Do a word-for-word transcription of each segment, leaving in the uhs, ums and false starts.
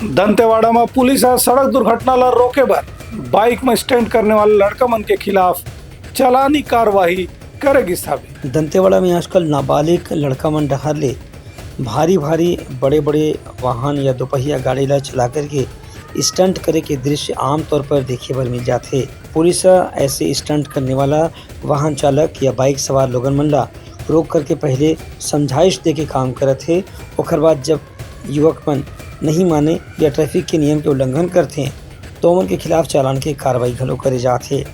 दंतेवाड़ा म पुलिस ह सड़क दुर्घटना ल रोके बर बाइक म स्टंट करने वाले लड़का मन के खिलाफ चलानी कार्रवाई करे गिस हावे। दंतेवाड़ा में आजकल नाबालिग लड़का मन डहार ले भारी भारी बड़े बड़े वाहन या दोपहिया गाड़ी ला चला करके स्टंट करे के दृश्य आमतौर पर देखे बर मिल जाथे। पुलिस ह ऐसे स्टंट करने वाला वाहन चालक या बाइक सवार लोगन मन ला रोक करके पहले समझाइश दे के काम करत हे। ओखर बाद जब युवक मन नहीं माने या ट्रैफिक के नियम के उल्लंघन करथे, तो ओमन के खिलाफ चालान के कार्रवाई घलो करे जात हे।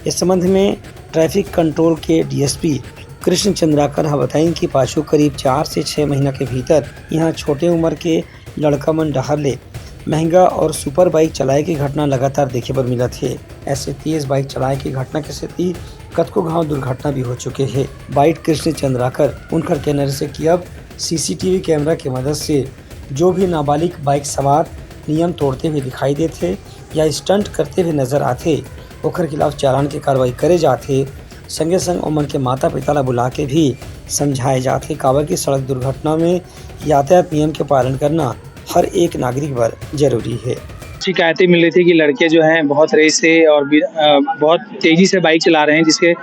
इस संबंध में ट्रैफिक कंट्रोल के डीएसपी कृष्ण चंद्राकर ह बताइन कि पाछू करीब चार से छह महीना के भीतर यहाँ छोटे उम्र के लड़का मन डहार ले महंगा और सुपर बाइक चलाए के घटना लगातार देखे बर मिलत हे। ऐसे तेज बाइक चलाए के घटना के सेती कतको घाव दुर्घटना भी हो चुके हे। बाइट कृष्ण चंद्राकर उनकर कहना रहिसे कि अब सीसीटीवी कैमरा के मदद से जो भी नाबालिग बाइक सवार नियम तोड़ते हुए दिखाई देथे या स्टंट करते हुए नजर आथे, ओखर खिलाफ चालान के कार्रवाई करे जाथे। संगे संग ओमन के माता पिता ला बुला के भी समझाए जाथे, काबर कि सड़क दुर्घटना में यातायात नियम के पालन करना हर एक नागरिक बर जरूरी हे। शिकायतें मिल रही थी कि लड़के जो हैं बहुत रेस से और भी, अ, बहुत तेजी से बाइक चला रहे हैं, जिसके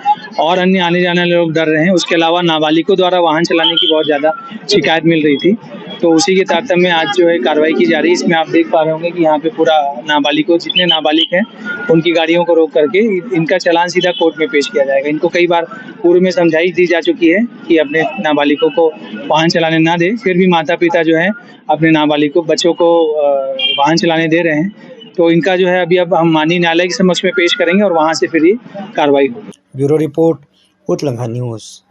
और अन्य आने जाने वाले लोग डर रहे हैं। उसके अलावा नाबालिगों द्वारा वाहन चलाने की बहुत ज़्यादा शिकायत मिल रही थी, तो उसी के तारतम्य में आज जो है कार्रवाई की जा रही है। इसमें आप देख पा रहे होंगे कि यहाँ पे पूरा नाबालिगों, जितने नाबालिग हैं उनकी गाड़ियों को रोक करके इनका चालान सीधा कोर्ट में पेश किया जाएगा। इनको कई बार पूर्व में समझाइश दी जा चुकी है कि अपने नाबालिगों को वाहन चलाने ना दें, फिर भी माता पिता जो है अपने नाबालिगों बच्चों को, अ, वाहन चलाने दे रहे हैं। तो इनका जो है अभी अब हम माननीय न्यायालय के समक्ष में पेश करेंगे और वहाँ से फिर ये कार्रवाई होगी। Bureau report, Utlangha news.